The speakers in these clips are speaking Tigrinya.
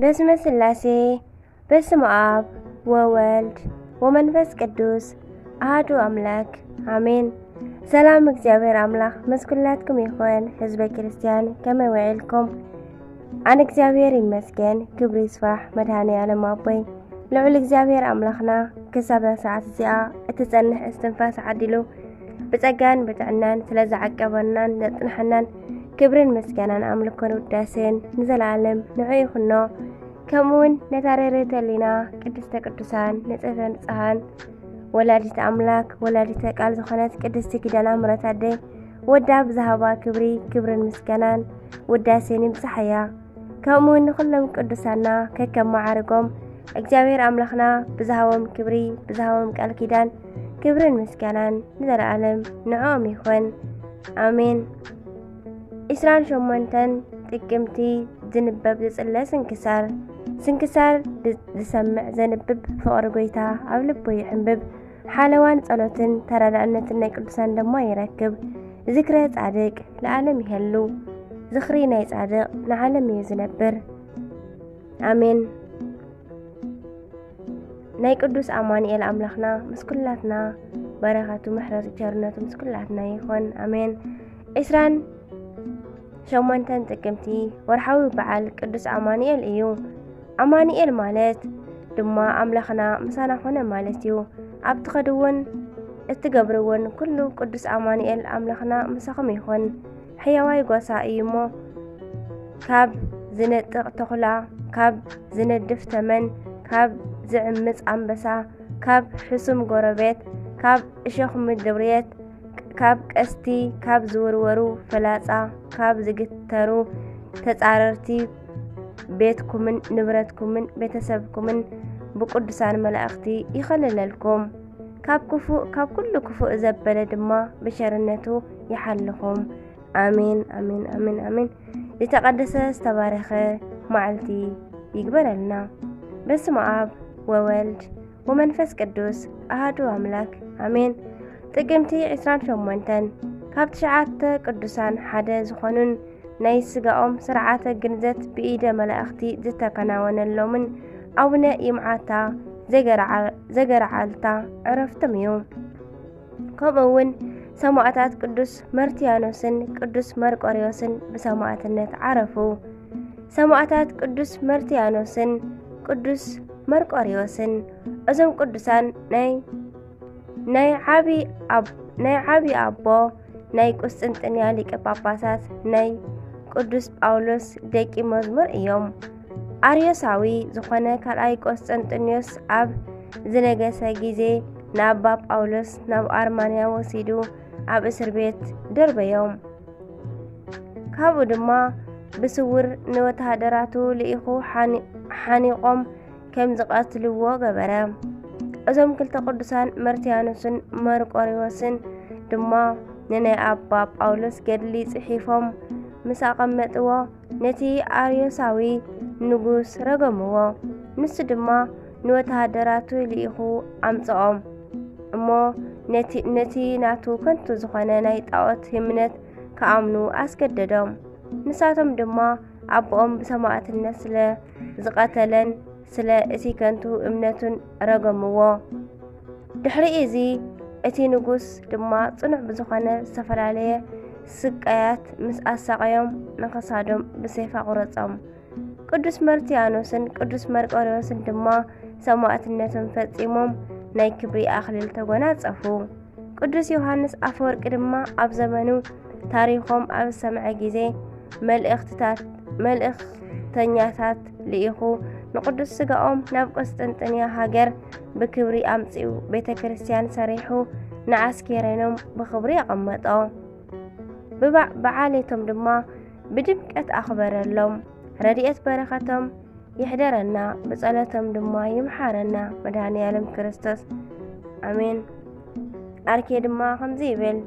በስመ ስላሴ፣ በስመ ኣብ ወወልድ ወመንፈስ ቅዱስ ኣሃዱ ኣምላክ ኣሜን። ሰላም እግዚኣብሔር ኣምላኽ ምስ ኩላትኩም ይኹን። ህዝበ ክርስቲያን ከመይ ውዒልኩም? ኣነ እግዚኣብሔር ይመስገን፣ ክብሪ ይስፋሕ መድኃኔ ዓለም ኣቦይ። ልዑል እግዚኣብሔር ኣምላኽና ክሳብ እዛ ሰዓት እዚኣ እትጸንሕ እስትንፋስ ዓዲሉ ብጸጋን ብጥዕናን ስለ ዝዓቀበናን ዘጽንሐናን ክብርን ምስጋናን ኣምልኮን ውዳሴን ንዘለኣለም ንዑ ይኹኖ። ከምኡ እውን ነታ ርህርህተ ህሊና ቅድስተ ቅዱሳን ንጽህተ ንጽሃን ወላዲት ኣምላክ ወላዲተ ቃል ዝኾነት ቅድስቲ ኪዳነ ምሕረት ኣደይ ወዳ ብዝሃባ ክብሪ ክብርን ምስጋናን ውዳሴን ይብጽሓያ። ከምኡ እውን ንኹሎም ቅዱሳና ከከም መዓርጎም እግዚኣብሔር ኣምላኽና ብዝሃቦም ክብሪ ብዝሃቦም ቃል ኪዳን ክብርን ምስጋናን ንዘለኣለም ንዕኦም ይኹን። ኣሜን። ዒስራን ሸሞንተን ጥቅምቲ ዝንበብ ዝጽለ ስንክሳር። ስንክሳር ዝ-፣ ዝሰምዕ ዘንብብ ፍቕሪ ጎይታ ኣብ ልቡ ይሕንብብ። ሓለዋን ጸሎትን ተረዳእነትን ናይ ቅዱሳን ድማ ይረክብ። ዝክረ ጻድቅ ለዓለም ይሄሉ። ዝኽሪ ናይ ጻድቅ ንዓለም እዩ ዝነብር። ኣሜን። ናይ ቅዱስ ኣማኑኤል ኣምላኽና ምስ ኩላትና፣ በረኸቱ፣ ምሕረቱ፣ ቸርነቱ ምስ ኩላትና ይኹን። ኣሜን። ዒስራን ሸሞንተን ጥቅምቲ ወርሓዊ በዓል ቅዱስ ኣማኑኤል እዩ። ኣማኑኤል ማለት ድማ ኣምላኽና ምሳና ኾነ ማለት እዩ። ኣብ ትኸድዎን እትገብርዎን ኩሉ ቅዱስ ኣማኑኤል ኣምላኽና ምሳኹም ይኹን። ሕያዋይ ጓሳ እዩ እሞ፣ ካብ ዝነጥቕ ተኹላ፣ ካብ ዝነድፍ ተመን፣ ካብ ዝዕምጽ ኣንበሳ፣ ካብ ሕሱም ጎረቤት፣ ካብ እሾኽ ምድርቤት፣ ካብ ቀስቲ፣ ካብ ዝውርወሩ ፍላጻ፣ ካብ ዝግተሩ ተጻረርቲ፣ ቤትኩምን ንብረትኩምን ቤተሰብኩምን ብቅዱሳን መላእኽቲ ይኸልለልኩም። ካብ ክፉእ፣ ካብ ኩሉ ክፉእ ዘበለ ድማ ብቸርነቱ ይሓልኹም። ኣሜን፣ ኣሜን፣ ኣሜን፣ ኣሜን። ዝተቐደሰ ዝተባረኸ መዓልቲ ይግበረልና። በስመ ኣብ ወወልድ ወመንፈስ ቅዱስ ኣሃዱ ኣምላክ ኣሜን። ጥቅምቲ ዒስራን ሸሞንተን ካብ ትሽዓተ ቅዱሳን ሓደ ዝኾኑን ናይ ስጋኦም ስርዓተ ግንዘት ብኢደ መላእኽቲ ዝተከናወነሎምን ኣቡነ ይምዓታ ዘገርዓ-፣ ዘገርዓልታ ዕረፍቶም እዩ። ከምኡ እውን ሰማዕታት ቅዱስ መርትያኖስን ቅዱስ መርቆሪዎስን ብሰማዕትነት ዓረፉ። ሰማዕታት ቅዱስ መርትያኖስን ቅዱስ መርቆሪዎስን፣ እዞም ቅዱሳን ናይ፣ ናይ ዓቢ ኣብ-፣ ናይ ዓቢ ኣቦ ናይ ቁስጥንጥንያ ሊቀ ጳጳሳት ናይ ቅዱስ ጳውሎስ ደቂ መዝሙር እዮም። ኣርዮሳዊ ዝኾነ ካልኣይ ቆስጠንጢኖስ ኣብ ዝነገሰ ግዜ፣ ንኣባ ጳውሎስ ናብ ኣርማንያ ወሲዱ ኣብ እስር ቤት ደርበዮም። ካብኡ ድማ ብስውር ንወተሃደራቱ ልኢኹ ሓኒ-፣ ሓኒቖም ከም ዝቐትልዎ ገበረ። እዞም ክልተ ቅዱሳን መርትያኖስን መርቆሪዎስን ድማ ንናይ ኣባ ጳውሎስ ገድሊ ጽሒፎም ምስ ኣቐመጥዎ፣ ነቲ ኣርዮሳዊ ንጉስ ረገምዎ። ንሱ ድማ ንወተሃደራቱ ልኢኹ ኣምጽኦም እሞ፣ ነቲ፣ ነቲ ናቱ ከንቱ ዝኾነ ናይ ጣዖት እምነት ክኣምኑ ኣስገደዶም። ንሳቶም ድማ ኣቦኦም ብሰማዕትነት ስለ ዝቐተለን ስለ እቲ ከንቱ እምነቱን ረገምዎ። ድሕሪ እዚ እቲ ንጉስ ድማ ጽኑዕ ብዝኾነ ዝተፈላለየ ስቃያት ምስ ኣሳቐዮም፣ ንኸሳዶም ብሰይፊ ኣቑረጾም። ቅዱስ መርትያኖስን ቅዱስ መርቆሬዎስን ድማ ሰማዕትነቶም ፈጺሞም ናይ ክብሪ ኣኽሊል ተጎናጸፉ። ቅዱስ ዮሃንስ ኣፈወርቂ ድማ ኣብ ዘመኑ ታሪኾም ኣብ ዝሰምዐ ግዜ፣ መልእኽትታት-፣ መልእኽተኛታት ልኢኹ፣ ንቅዱስ ሥጋኦም ናብ ቁስጥንጥንያ ሃገር ብክብሪ ኣምጺኡ፣ ቤተ ክርስቲያን ሰሪሑ፣ ንዓስኬሬኖም ብኽብሪ ኣቐመጦ። ብባ-፣ ብዓሌቶም ድማ ብድምቀት ኣኽበረሎም። ረድኤት በረኸቶም ይሕደረና፣ ብጸሎቶም ድማ ይምሓረና መድኃኔ ዓለም ክርስቶስ። ኣሜን። ኣርኬ ድማ ከምዚ ይብል፣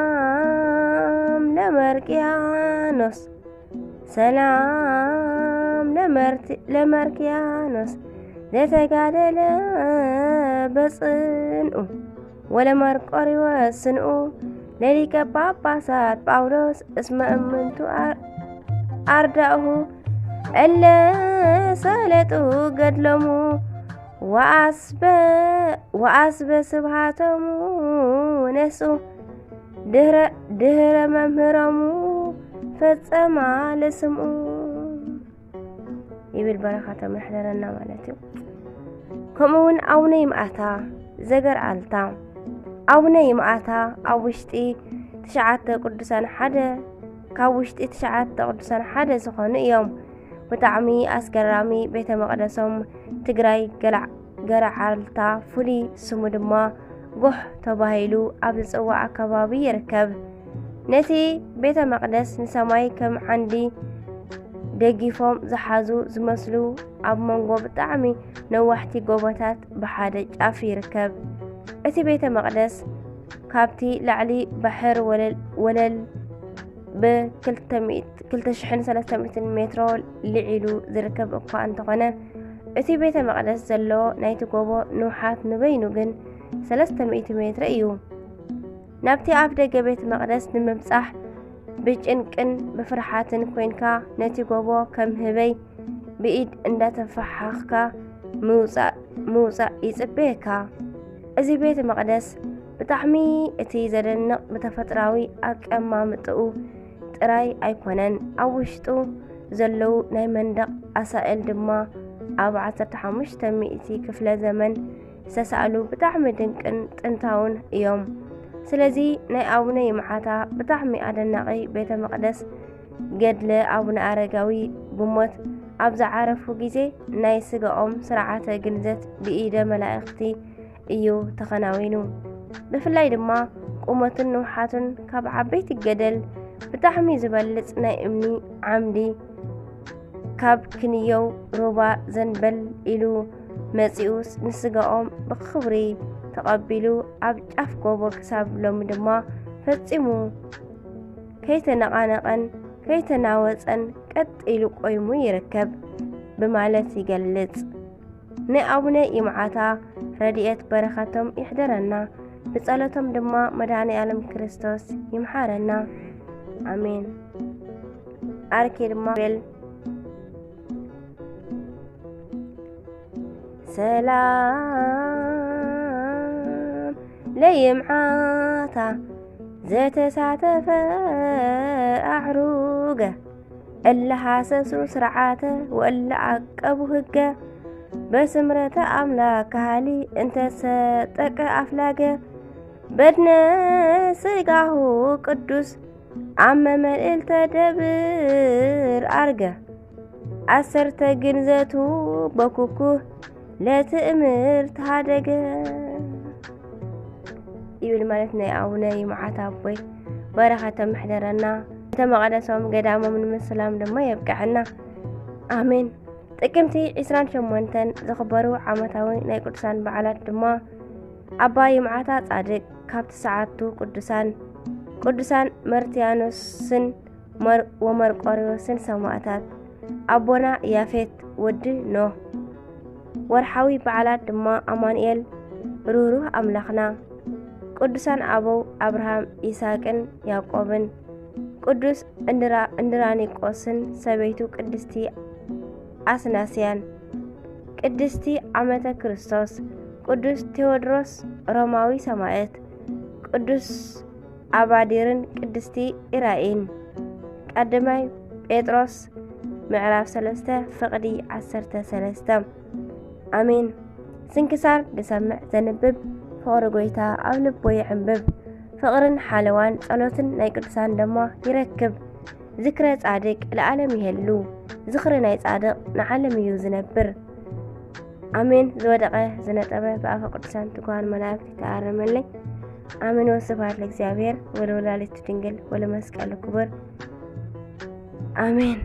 ሰላም ለመርቅያኖስ፣ ሰላም ለመርቲ-፣ ለመርቅያኖስ፣ ዘተጋደለ በጽንኡ፣ ወለመርቆሪዎስ ስንኡ፣ ለሊቀ ጳጳሳት ጳውሎስ እስመ እምንቱ ኣ-፣ ኣርዳእሁ እለ ሰለጡ ገድሎሙ ወኣስበ ወኣስበ ስብሃቶሙ ነስኡ ድህረ ድህረ መምህሮሙ ፈጸማ ለስምኡ ይብል። በረኸቶም ይሕደረና ማለት እዩ። ከምኡ እውን ኣቡነ ይምኣታ ዘገርኣልታ ኣቡነ ይምኣታ ኣብ ውሽጢ ትሽዓተ ቅዱሳን ሓደ ካብ ውሽጢ ትሽዓተ ቅዱሳን ሓደ ዝኾኑ እዮም። ብጣዕሚ ኣስገራሚ ቤተ መቕደሶም ትግራይ ገላዕ ገረዓልታ ፍሉይ ስሙ ድማ ጎሕ ተባሂሉ ኣብ ዝፅዋዕ ኣከባቢ ይርከብ። ነቲ ቤተ መቕደስ ንሰማይ ከም ዓንዲ ደጊፎም ዝሓዙ ዝመስሉ ኣብ መንጎ ብጣዕሚ ነዋሕቲ ጎቦታት ብሓደ ጫፍ ይርከብ። እቲ ቤተ መቕደስ ካብቲ ላዕሊ ባሕር ወለል ወለል ብ ክልተ ሚእቲ ክልተ ሽሕን ሰለስተ ሚእትን ሜትሮ ልዒሉ ዝርከብ እኳ እንተኾነ እቲ ቤተ መቕደስ ዘሎ ናይቲ ጎቦ ንውሓት ንበይኑ ግን ሰለስተ ሚእቲ ሜትሮ እዩ። ናብቲ ኣፍ ደገ ቤተ መቕደስ ንምብጻሕ ብጭንቅን ብፍርሓትን ኮይንካ ነቲ ጎቦ ከም ህበይ ብኢድ እንዳተፋሓኽካ ምውጻእ ምውጻእ ይጽበየካ። እዚ ቤተ መቕደስ ብጣዕሚ እቲ ዘደንቕ ብተፈጥራዊ ኣቀማምጥኡ ጥራይ ኣይኮነን፣ ኣብ ውሽጡ ዘለዉ ናይ መንደቕ ኣሳእል ድማ ኣብ ዓሰርተ ሓሙሽተ ሚእቲ ክፍለ ዘመን ዝተሳእሉ ብጣዕሚ ድንቅን ጥንታውን እዮም። ስለዚ ናይ ኣቡነ ይምዓታ ብጣዕሚ ኣደናቒ ቤተ መቕደስ ገድለ ኣቡነ ኣረጋዊ ብሞት ኣብ ዝዓረፉ ግዜ ናይ ስጋኦም ስርዓተ ግንዘት ብኢደ መላእኽቲ እዩ ተኸናዊኑ። ብፍላይ ድማ ቁመቱን ንውሓቱን ካብ ዓበይቲ ገደል ብጣዕሚ ዝበልጽ ናይ እምኒ ዓምዲ ካብ ክንየው ሩባ ዘንበል ኢሉ መጺኡስ ንስጋኦም ብኽብሪ ተቐቢሉ ኣብ ጫፍ ጎቦ ክሳብ ሎሚ ድማ ፈጺሙ ከይተነቓነቐን ከይተናወጸን ቀጥ ኢሉ ቆይሙ ይርከብ ብማለት ይገልጽ። ናይ ኣቡነ ይምዓታ ረድኤት በረኸቶም ይሕደረና፣ ብጸሎቶም ድማ መድኃኔ ዓለም ክርስቶስ ይምሓረና። ኣሜን። ኣርኬ ድማ ቤል ሰላም ለይምዓታ ዘተሳተፈ ኣዕሩገ እለ ሃሰሱ ስርዓተ ወእለ ዓቀቡ ህገ በስምረተ ኣምላክ ካህሊ እንተሰጠቀ ኣፍላገ በድነ ስጋሁ ቅዱስ ኣመ መልእልተ ደብር ኣርገ ኣሰርተ ግንዘቱ በኩኩህ ለትእምር ተሃደገ ይብል ማለት ናይ ኣቡነ ይምዓታ ኣቦይ በረኸቶም ይሕደረና። ቤተ መቐደሶም ገዳሞም ንምስላም ድማ የብቅዐና። ኣሜን። ጥቅምቲ ዕስራን ሸሞንተን ዝኽበሩ ዓመታዊ ናይ ቅዱሳን በዓላት ድማ ኣባ ይምዓታ ጻድቅ ካብ ትስዓቱ ቅዱሳን፣ ቅዱሳን መርትያኖስን መር- ወመርቆሪዎስን ሰማእታት፣ ኣቦና ያፌት ወዲ ኖህ። ወርሓዊ በዓላት ድማ ኣማኑኤል ርህሩህ ኣምላኽና፣ ቅዱሳን ኣበው ኣብርሃም ይስሐቅን ያዕቆብን፣ ቅዱስ እንድራ እንድራኒቆስን ሰበይቱ ቅድስቲ ኣስናስያን፣ ቅድስቲ ዓመተ ክርስቶስ፣ ቅዱስ ቴዎድሮስ ሮማዊ ሰማዕት፣ ቅዱስ ኣባዲርን ቅድስቲ ኢራኢን። ቀዳማይ ጴጥሮስ ምዕራፍ ሰለስተ ፍቕዲ ዓሰርተ ሰለስተ። ኣሜን። ስንክሳር ዝሰምዕ ዘንብብ ፍቕሪ ጎይታ ኣብ ልቡ ይዕንብብ። ፍቕርን ሓለዋን ጸሎትን ናይ ቅዱሳን ድማ ይረክብ። ዝክረ ጻድቅ ለዓለም ይሄሉ። ዝኽሪ ናይ ጻድቕ ንዓለም እዩ ዝነብር። ኣሜን። ዝወደቐ ዝነጠበ ብኣፈ ቅዱሳን ትጉሃን መላእክት ይተኣረመለይ። ኣሜን። ወስብሐት ለእግዚኣብሔር ወለወላዲቱ ድንግል ወለመስቀሉ ክቡር። ኣሜን።